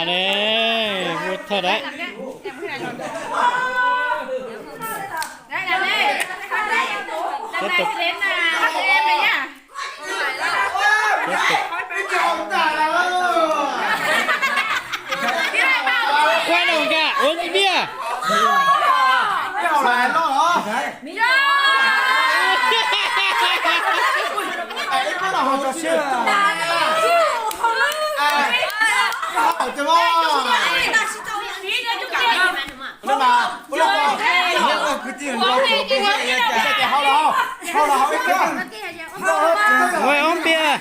Nws, mus thawj dawb. Tiếp tục. Tiếp tục. Quay đầu cả, uống bia. Ngồi uống bia.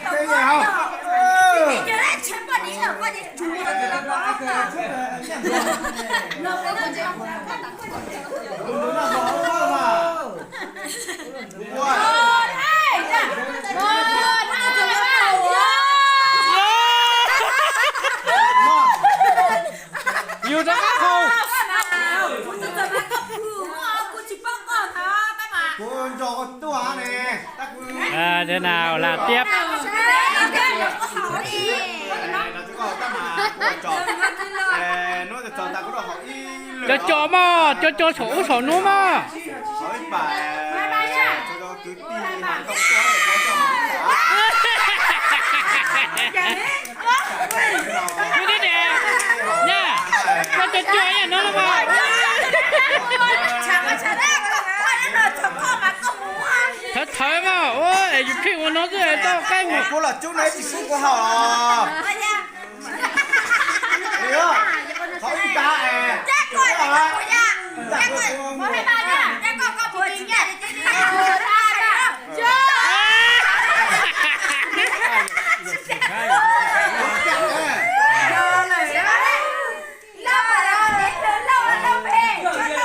Yus rov qab haus. Kuv nrog koj tuaj ne. Thế nào làm tiếp. Cov cov mas, cov cov saum ub saum nub mas. Kwv tij tias, nyaj, koj cov cov ib yam no los mas. Thawv thawv mas, ua es yus pheej ua no xwb tau qaib mus. Kuv los cub no tsis pub kuv haus os.